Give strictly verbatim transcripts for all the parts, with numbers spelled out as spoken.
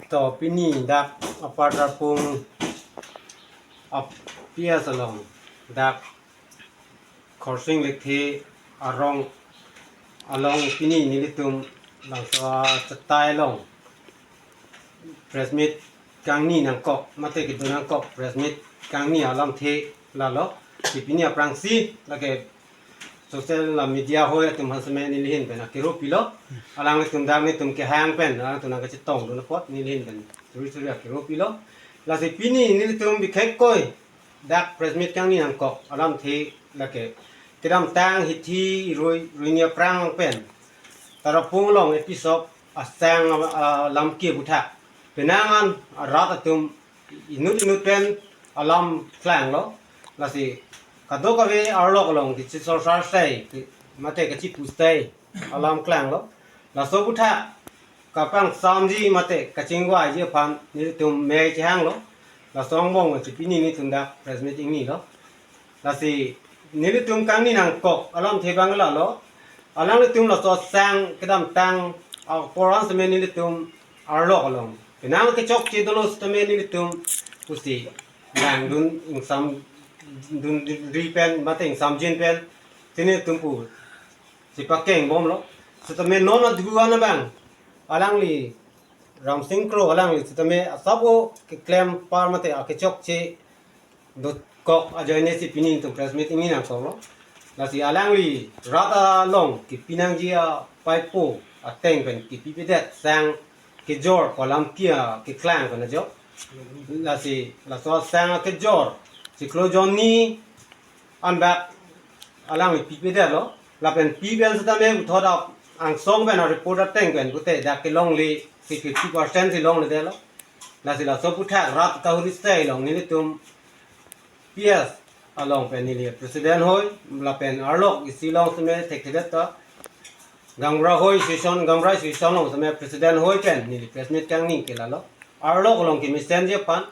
To pini dak apar Tarapung a P S along dak Khorsing Lekthe arong along pini nelitum labangso achetai along press meet kangni nangkok mate kedo nangkok press meet kangni alamthe lalo. Pini aphrangsi lake social media hoi atum aphan seme nelihin pen akero pilo. Alanglitum dak nelitum kehang pen alanglitum nangkachetongdun apot nelihin pen suri suri akero pilo. Lasi pini nelitum bikhekkoi dak press meet kangni nangkok alamthe lake kedamtang hithi rui ruini aphrang pen Tarapung along A P S asang, ah, lamki aputhak penang an rat atum inut inut pen alam klanglo. Lasi kadokave arlok along kachesor sar sai mate kachepu sai alam klanglo. Laso aputhak kapangsamji mate kachingvaiji aphan nelitum mei chehanglo. Laso angbong si pini nelitum dak press meet ingnilo. Lasi nelitum kangni nangkok alamthe abang lalo. Alanglitum laso asang kedamtang apor an seme nelitum arlok along penang kechokche dolo sitame nelitum pusi langdun ingsamdun ri pen mate ingsamjin pen si nelitum pusi pakengbomlo. Sitame non adhuan abang alangli Ramsing Kro alangli sitame asap o keklem apar mate akechokche dokok ajoine si pini nelitum press meet ingni nangkoklo. Lasi alangli rat along kepi nangji apaipo ateng pen kepipedet sang kejor pu alamki akeklang pen ajok. Lasi laso sang kejor chiklo jonni anbak alangli pipedetlo. Lapen pi pen sitame puthot angsong pen a report ateng pen pute dak kelongle sixty percent si longledetlo. Lasi laso aputhak rat kahuri sai along nelitum P S along pen neli president hoi lapen arlok isi along seme thekthedet ta Gaonbura hoi session, Gaonbura session along seme president hoi pen neli press meet kangni ke lalo. Arlok along kemesenji aphan,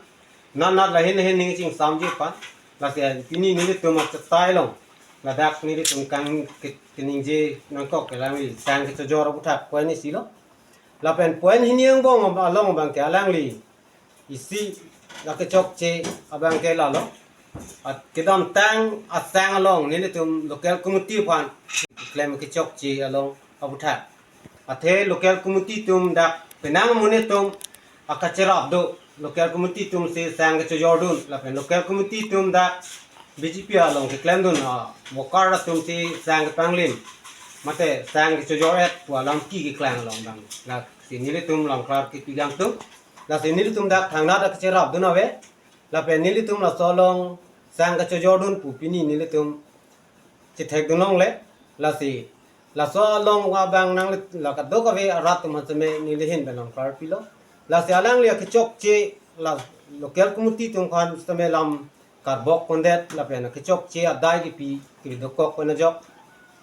nat nat lahin lahin ning chingsamji aphan. Lasi pini nelitum achetai along ladak nelitum kang ke- keningje nangkok ke alangli sang kechojor aputhak point isi lo. Lapen point hini angbong along abang ke alangli isi la kechokche abang ke lalo. At kedamtang asang along nelitum local committee aphan klem kechokche along aputhak. Athe local committee atum dak penang amonit atum akacherap do, local committee atum si sang kechojordun lapen local committee atum dak B J P along keklemdun a worker atum si sang kepanglim mate sang kechojor-et pu alamki keklang along abang. Lasi nelitum lamklar kipi kangtung. Lasi nelitum dak thangnat akacherapdun ave. Lapen nelitum laso along sang kechojordun pu pini nelitum chethekdun longle. Lasi laso along abang nang la kadokave arat atum aphan seme nelihin pen lamklar pilo. Lasi alangli akechokche la local committee atum aphan seme lam karbok pondet lapen akechokche adai kipi kidokok pen ajok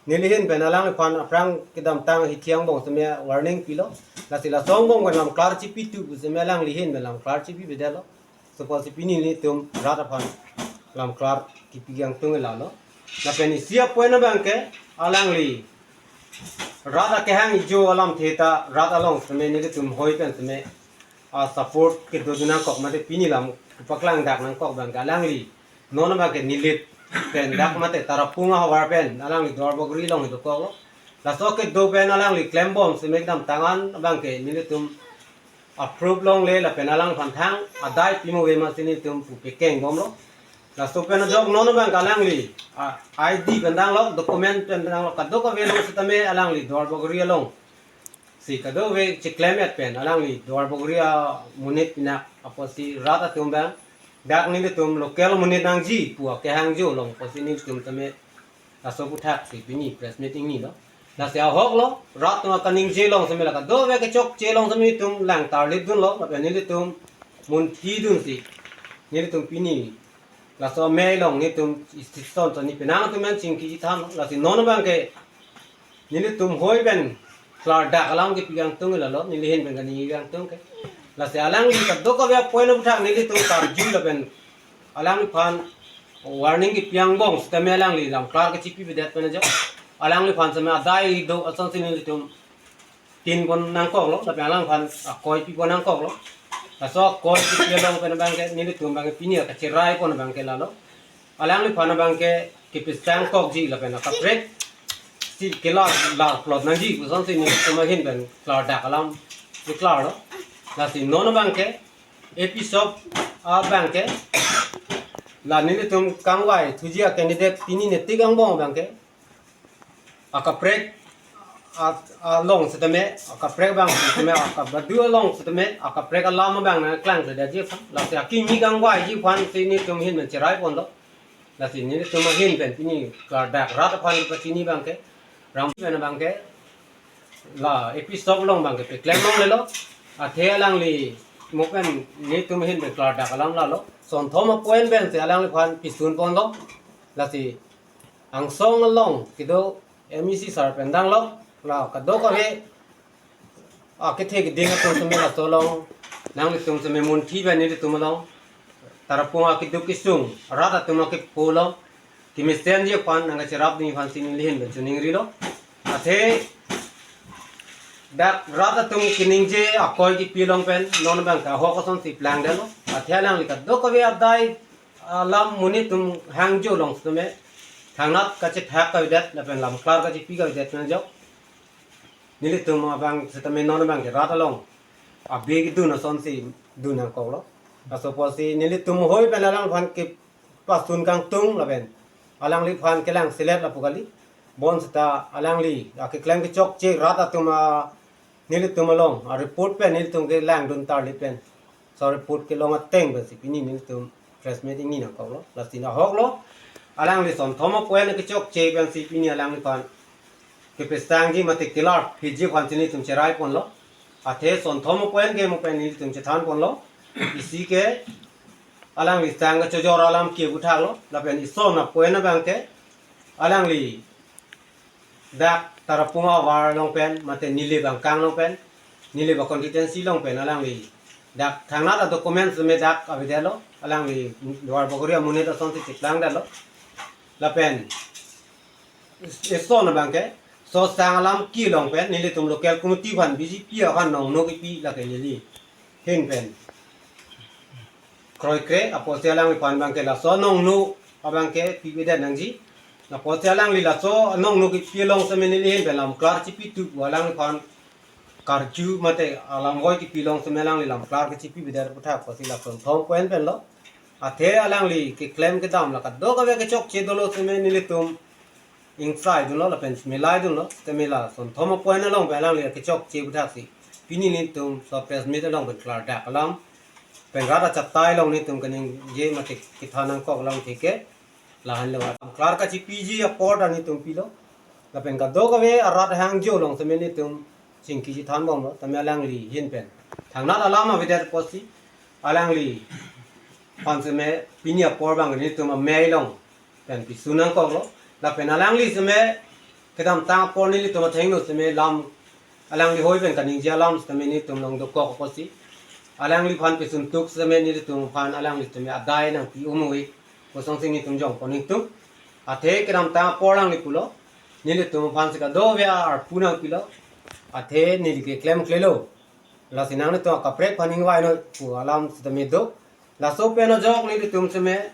nelihin pen alangliphan aphrang kedamtang hithi angbong seme warning pilo. Lasi laso angbong pen lamklar chipitu pu seme alanglihin pen lamklar chipipedetlo. Suppose pini nelitum rat aphan lamklar kipi kangtung lalo. Lapen isi apoint abang ke alangli rat akehang ijo alamthe ta rat along seme nelitum hoi pen seme a support kedodun nangkok mate pini lam paklang dak nangkok abang ke alangli non abang ke Nilip pen dak mate Tarapung ahavar pen alangli Duarbagori along dokoklo. Laso kedo pen alangli klembom seme kedamtang an abang ke nelitum approve longle lapen alangphan thang adai pimo ave ma si nelitum pu pekengbomlo. Laso pen ajok non abang ke alangli a I D pen danglok, document pen danglok, kadokave along sitame alangli Duarbagori along si kadokave cheklemet pen alangli Duarbagori amonit pinak apotsi rat atum abang dak nelitum local monit nangji pu akehang jo along apotsi nelitum tame laso aputhak si pini press meet ingnilo. Lasi ahok lo, rat atum akaningje along seme la kadokave kechokche along seme nelitum lang tarlitdunlo lapen nelitum munthidun si nelitum pini laso amei along nelitum institution chini penang atum an chingki chethan. Lasi non abang ke nelitum hoi pen klardak alam kipi kangtung lalo, nelihin pen kaningje kangtung ke. Lasi alangli kadokave apoint aputhak nelitum karju lapen alangliphan warning kipi angbong sitame alangli lamklar kachipipedet pen ajok alangliphan seme adai do asonsi nelitum tin pon nangkoklo lapen alangliphan akoi pi pon nangkoklo. Laso akoi kipi along pen abangke nelitum abangke pini kacherai pon abangke lalo. Alangliphan abangke kepesang kokji lapen akaprek si kelar larplot nangji kosonsi nelitum ahin pen klardak alam si klarlo. Lasi non abangke A P shop abangke la nelitum kangvai thuji a-candidate pini netik angbong abangke akaprek a-, along setame, akaprek abang setame, akabadu along setame, akaprek alam abang nangklang se daji aphan. Lasi akimi kangvaiji aphan si nelitum ahin pen cherai ponlo. Lasi nelitum ahin pen pini klardak rat aphan pachini abangke, ram pen abangke la A P shop along abangke peklem longlelo. Athe alangli mo pen nelitum ahin pen klardak alam lalo. Sonthom a-point pensi alangliphan pisun ponlo. Lasi angsong along kedo M A C sir pen danglo, la kadokave akethe keding atum setame laso along nanglitum setame munthi pen nelitum along Tarapung akeduk kesung rat atum akepu along kemesenji aphan nangkacherapdunji aphan si neli ahin pen choningrilo. Athe dak rat atum keningje akoi kipi along pen non abangke ahok asonsi plangdetlo. Athe alangli kadokave adai alam monit atum hangjo along setame thangnat kachethak kavedet lapen lamklar kachipi kavedet nangjok. Nelitum abang setame non abangke rat along abe kedun asonsi dun nangkoklo. Laso apotsi nelitum hoi pen alangliphan kepasun kangtung lapen alangliphan kelang selet lapu kali. Bonseta alangli akeklem kechokche rat atum a nelitum along a-report pen nelitum kelangdun tarlip pen, so report kelong ateng pensi pini nelitum press meet ingni nangkoklo. Lasi ahoklo, alangli sonthom a-point kechokche pensi pini alangliphan kepesangji mate kelar phiji aphan si nelitum cherai ponlo. Athe sonthom a-point ke mo pen nelitum chethan ponlo. Isi ke alangli sang kachojor alam ke aputhaklo. Lapen ison a-point abangke alangli dak Tarapung avar along pen mate Nilip angkang along pen, Nilip a-constituency along pen alangli dak thangnat a-document setame dak avedetlo, alangli Duarbagori amonit asonsi cheplangdetlo. Lapen ison abangke so sang alam kelong pen nelitum local committee aphan B J P aphan nongno kipi lake neli ahin pen kroikre apotsi alangliphan abangke laso nongno abangke pipedet nangji. Apotsi alangli laso nongno kipi along setame neli ahin pen lamklar chipi tu pu alangliphan karju mate alam hoi kipi along setame alangli lamklar kachipipedet aputhak apotsi la sonthom a-point penlo. Athe alangli keklem kedam la kadokave kechokche dolo setame nelitum ingsaidunlo lapen melaidunlo, setame la sonthom a-point along pen alangli kechokche aputhak si pini nelitum so press meet along pen klardak alam pen rat achatai along nelitum kaningje mate kethan nangkok alamthe ke lahenlo. Klar kachipiji apor ta nelitum pilo. Lapen kadokave arat hangjo along setame nelitum chingki chethanbomlo, setame alangli ahin pen thangnat alam avedet apotsi alangliphan setame pini apor abang nelitum amei along pen pisun nangkoklo. Lapen alangli setame kedamtang apor nelitum athengno setame lam alangli hoi pen kaningje alam setame nelitum long dokok apotsi alangliphan pisun tuk setame nelitum aphan alangli setame adai nangpi umui kosonsi nelitum jongpon ingtung. Athe kedamtang apor alangli pulo, nelitum aphan si kadokave arpu nangpilo. Athe neli keklem klelo. Lasi nanglitum akaprek aphan ingvainon pu alam setame do. Laso pen ajok nelitum setame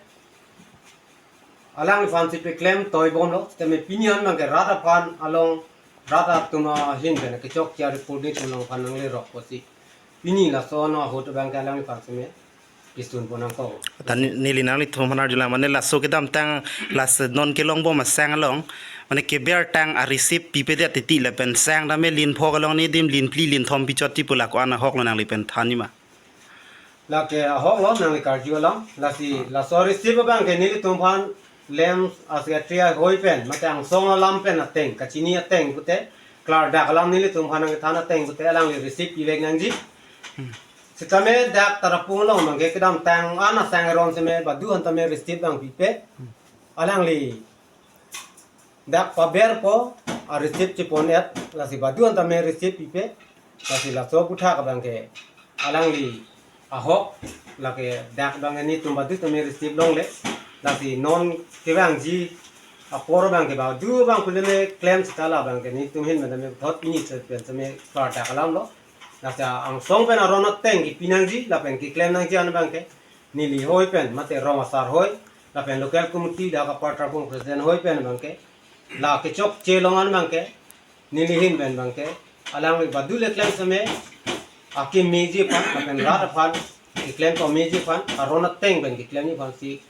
alangliphan si peklem toibomlo, setame pini an abangke rat aphan along rat atum ahin pen kechokche a-report nelitum along aphan nanglerok apotsi pini laso ahut abangke alangliphan setame pisun pon nangkok. Ta ni-, neli nanglitum aphan arjulang mane laso kedamtang laso non kelongbom asang along mane kebertang a-receipt pipedet titi lapen sang tame lin phok along nedim lin phli lin thom pichot ti pu la ko-an ahoklo nangli pen thanji ma? Lake ahoklo nangli karju alam. Lasi laso receipt abangke nelitum aphan lem a-secretary ahoi pen mate angsong alam pen ateng kachini ateng pute klardak alam nelitum aphan nangkethan ateng pute alangli receipt pivek nangji. Hmm. Setame dak Tarapung along abangke kedamtang an asang eron setame badu an tame receipt abang pipe. Hmm. Alangli dak paberpo a-receipt chepon-et lasi badu an tame receipt pipe. Lasi laso aputhak abangke alangli ahok, lake dak abang nelitum badu tame receipt longle. Lasi non kevangji apor abangke badu abang pule me klem seta la abangke nelitum ahin pen tame thot pini se pen tame klardak alamlo. Lasi angsong pen aron ateng kipi nangji, lapen keklem nangji an abangke neli hoi pen, mate rong asar hoi, lapen local committee dak apar Tarapung president hoi pen abangke, la kechokche along an abangke, neli ahin pen abangke, alangli badu le klem seme, akimi ji aphan, lapen rat aphan, keklem komi ji aphan, aron ateng pen keklem ji aphan si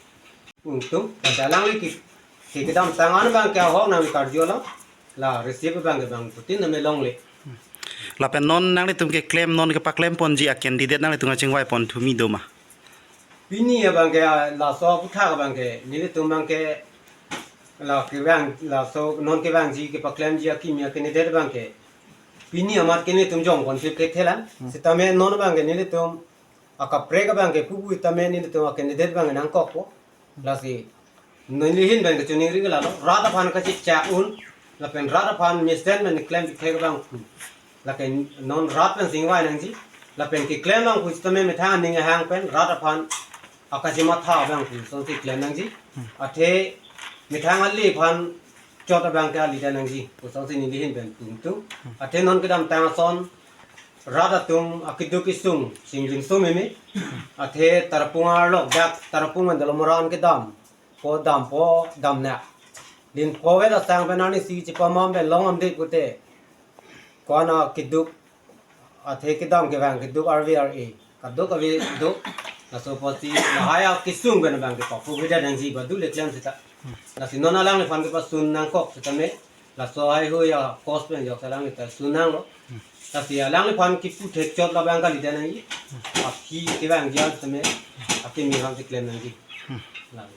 ungtung, pada alangli ke, ke kedamtang an abangke ahok nangkarju alam, la receive abangke bangphutin name longle. Lapen non nanglitum keklem, non kepaklem ponji a-candidate nanglitum kachingvai pon thumi doma? Pini abangke, ah, laso aputhak abangke, nelitum abangke, la kevang, laso non kevangji kepaklemji akimi a-candidate abangke, pini amat ke nelitum jong confirm thekthe lang. Hmm. Sitame non abangke nelitum akaprek abangke pupu tame nelitum a-candidate abangke nangkokpo. Lasi neli ahin pen kachiningri ke lalo, rat aphan kachechak un, lapen rat aphan mesen pen klem thek abang pu. Lake non rat pen chingvai nangji, lapen keklem abang pu sitame methang aning ahang pen rat aphan akachimatha abang pu asonsi klem nangji. Athe methang ale aphan chot abangke ali ta nangji pu asonsi neli ahin pen pu ungtung. Athe non kedamtang ason rat atum akeduk kesung singjinso meme. Athe Tarapung arlo dak Tarapung mandal Moran kedam, po dampo damna. Din po ve ta sang pen arnisi chepamam pen long amde pute, ko-an akeduk, athe kedam kevang keduk arve ar-e, kaduk ave do. Laso apotsi lahai akesung pen abangke papu beda nangji badu le klem seta. Lasi non alangliphan kepasun nangkok sitame, laso haihui a-cost pen jok alangli ta sun nanglo. Lasi alangliphan kipu thek chot labang kali ta nangji. Aphi kevangji an sitame, akimi aphan si klem nangji. Lang.